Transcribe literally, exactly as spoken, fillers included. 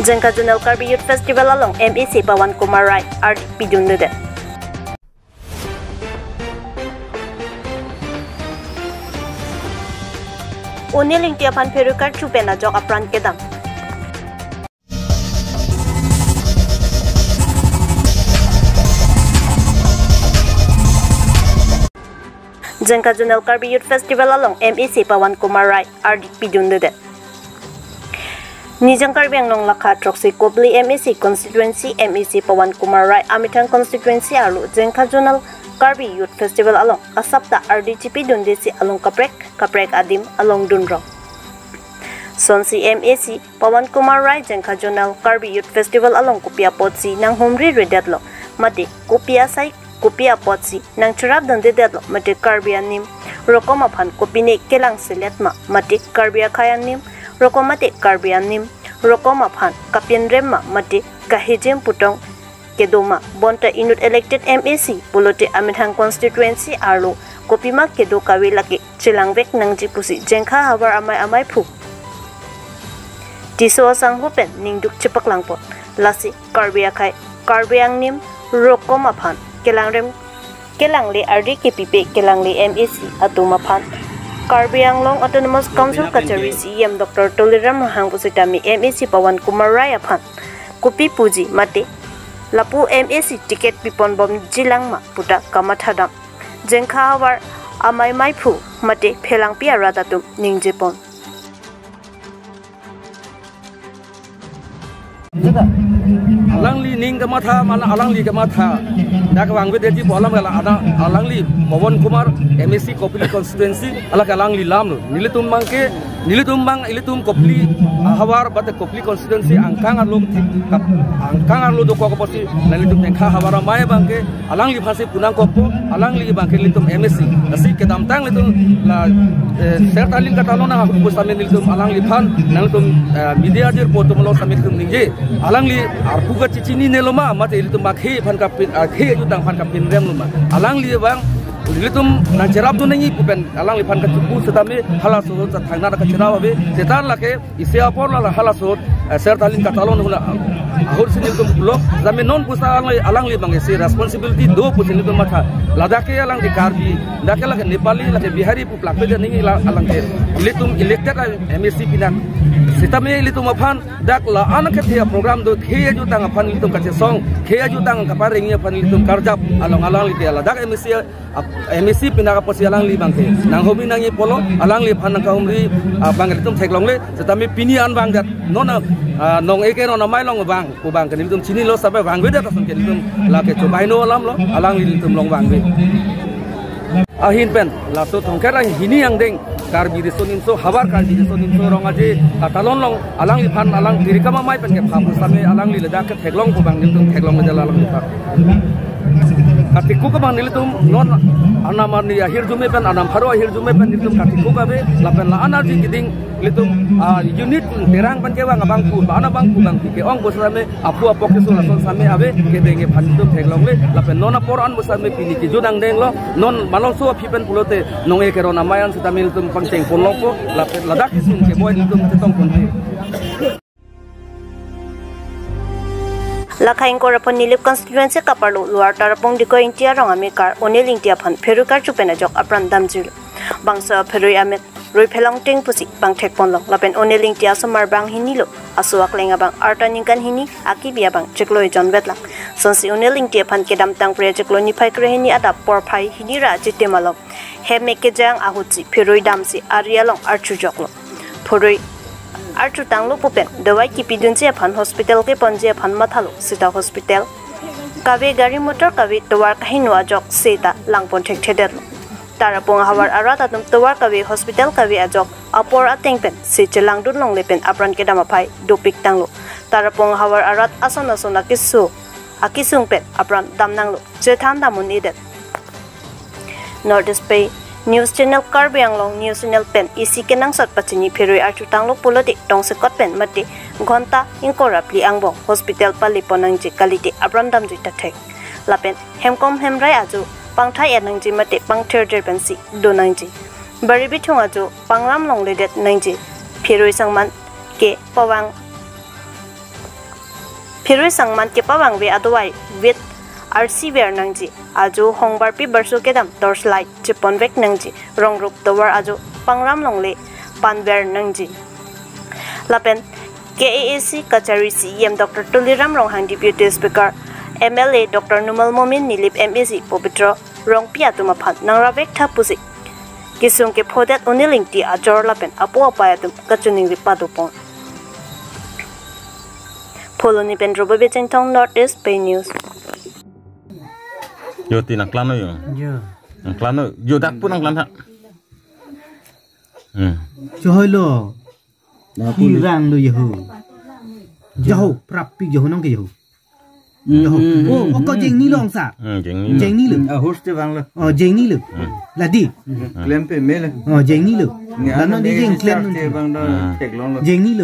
Jengkha Zonal Karbi Youth Festival along M A C Pawan Kumar Rai ardi pidundedet. Oni Lingti aphan pherui karchu pen ajok apran kedam. Jengkha Zonal Karbi Youth Festival along M A C Pawan Kumar Rai ardi pidundedet. Nijang Karbi Anglong lakha throksi Kopili M A C constituency M A C Pawan Kumar Rai amethang constituency arlo Jengkha Zonal Karbi Youth Festival along asapta ardi chipidundesi along kaprek kaprek adim along dunrong. Sonsi M A C Pawan Kumar Rai Jengkha Zonal Karbi Youth Festival along kopi apotsi nanghumri redetlo, mate kopi asai kopi apotsi nangcherapdundedetlo, mate Karbi anim rokom aphan kopine kelang selet ma, mate Karbi akhei anim rokom mate Karbi anim rokom aphan kapinrem ma, mate kahijim putong kedo ma, bonta inut elected M A C pulote amethang constituency arlo kopima kedo kave lake chelangvek nangji pusi Jengkha havar amei amaiphu Tisso asangho pen ningduk chepaklangpon. Lasi Karbi akhei, Karbi angnim rokom aphan kelangrem kelangle ardi kepipe kelangle M A C atum aphan Karbi Anglong Autonomous Council kachari C E M Doctor Tuliram Ronghang pusitame M A C Pawan Kumar Rai aphan kopi puji mate lapu M A C ticket piponbomjilang ma puta kamathadam Jengkha havar amei amaiphu mate phelangpi arat atum ningjepon. Alangli ning kamatha, mala alangli kamatha. Dak vangvedet ji pu alam ke la ada alangli Pawan Kumar M A C Kopili constituency, alake alangli lamlo. Nelitum abangke, nelitum abang, ilitum Kopili, ah, havar bate Kopili constituency angkang arlo, kap-, angkang arlo dokok apotsi, nelitum Jengkha havar amei abangke, alangliphansi punangkokpo, alangli abangke ilitum M A C. Lasi kedamtang ilitum la, eh, Sertalin Katalon ahut pusitame ilitum alangliphan, nangtum, eh, media jirpo atum along sitame ilitum ningje. Alangli arpu kachechinine lo ma, mate ilitum akhei aphan kapin, akhei ajutang aphan kapinrem lo ma. Alangli abang, ilitum nangcherapdun nangji pu pen, alangliphan kachipu sitame halaso ahut thangnatta kacherap ave, seta lake, isi apor la halaso ahut, eh, Sertalin Katalon ahut, ahutsi nelitum pulo, sitame non pusi alangli, alangli abang isi responsibility do pusi nelitum matha. Ladak ke alangli Karbi, dak ke lake Nepali, lake Bihari pu plakpede nangji la alangke. Ilitum elected M A C pinak. Sitame ilitum aphan dak la-an kethe program do khei ajutang aphan ilitum kachesong, khei ajutang kaparengji aphan ilitum karjap along alangli ke ladak M A C ap-, M A C pinak apotsi alangli abangke nanghumri nangji pulo, alangliphan nangkahumri, ah, abang ilitum theklongle, sitame pini an vangdet non, ah, nong-e keron amei along vang, pu abangke nelitum chinilo, sitame vangvedet ason ke nelitum lake chobaino alamlo, alangli ilitum along vangve. Ahin pen, laso Thongkher ahini angdeng, Karbi Riso Nimso, havar Karbi Riso Nimso Rong Aje Katalon along, alangliphan alang tirikam amei pen kepha pusitame alangli ladak ke theklong pu abang nelitum theklongle alangliphan. Katikuk abang nelitum non anam arni ahirjume pen, anam pharo ahirjume pen nelitum katikuk ave, lapen la-an arje keding ilitum, ah, unit terang pen kevang abangphu, la-an abangphu abangphu ke-ong pusitame aphu apok keso lason sitame ave, kedeng aphan nelitum theklongle, lapen non apor an pusitame pini kejut angdenglo, non malomso aphi pen pulote nong-e keron amei an sitame ilitum pangchengponlongpo, lapen ladak kesung keboi nelitum chetongponpo. Lakha ingkoi ra phongo Nilip constituency kaparlo Lower Tarapung Dikoi Ingti arong amekar Oni Lingti aphan pherui karchu pen ajok apran damjilo. Bangso apherui amek rui phelong ting pusi pangthekponlong lapen Oni Lingti asomar bang hinilo, aso akleng abang arta ningkan hini, akibi abang chiklo ejon vetlang. Sonsi Oni Lingti aphan kedamtang pria chiklo niphai krehini adap porphai hini ra achitim along hem me kejang ahutsi pherui damsi ari along archujoklo. Pherui archutanglo pu pen dawai kipidunji aphan hospital keponji aphan mathalo, seta hospital kave, gari motor kave, tovar kaheno ajok seta langpon thekthedetlo. Tarapung ahavar arat atum tovar kave, hospital kave ajok apor ateng pen se chelangdunlongle pen apran kedam aphai dopiktanglo. Tarapung ahavar arat ason ason akisu akisung pen apran damnanglo, chethan dam un-edet. North East Pei News Channel, Karbi Anglong News Channel pen isi kenangsot pachini pherui archutanglo pulote tongsekot pen mate ghonta ingkoi ra phli angbong hospital palepon nangji kalite apran damjui ta thek. Lapen hemkom hemrai ajo pangthai-et nangji mate pangthirthir pensi do nangji. Bari bithung ajo pangramlongledet nangji. Pherui sangman ke pavang Phirui sangman kepavangve adovai vit arsi ver nangji. Ajo hongbarpi barso kedam torchlight cheponvek nangji. Rongrup tovar ajo pangram longle panver nangji. Lapen K A A C kachari C E M Doctor Tuliram Ronghang, Deputy Speaker, M L A Doctor Numal Momin, Nilip M A C Pobitro Rongpi atum aphan nangravek tha pusi kesung kephodet Unil Ingti ajor lapen apo apai atum kachiningri padopon. Phuloni pen Robo Bechengthong, North East Pei News. Yo, ti nangklan yo. Yo. Nangklan yo. Yo, dak pun nangklan ha. Hmm. Chohoi lo. Hirang lo yeho. Jaho, prapi jaho nong ke jaho. Jaho. Hmm. Oh, oko jengni long sa. Hmm, jengni lo. Jengni lo. Hmm, ahus te bang lo. Oh, jengni lo. Hmm. Ladi. Hmm. Klem pe me lo. Oh, jengni lo. Ni Lanon ano di ne jeng klem start nong. Te bang do Hmm. Theklong lo. Jengni lo.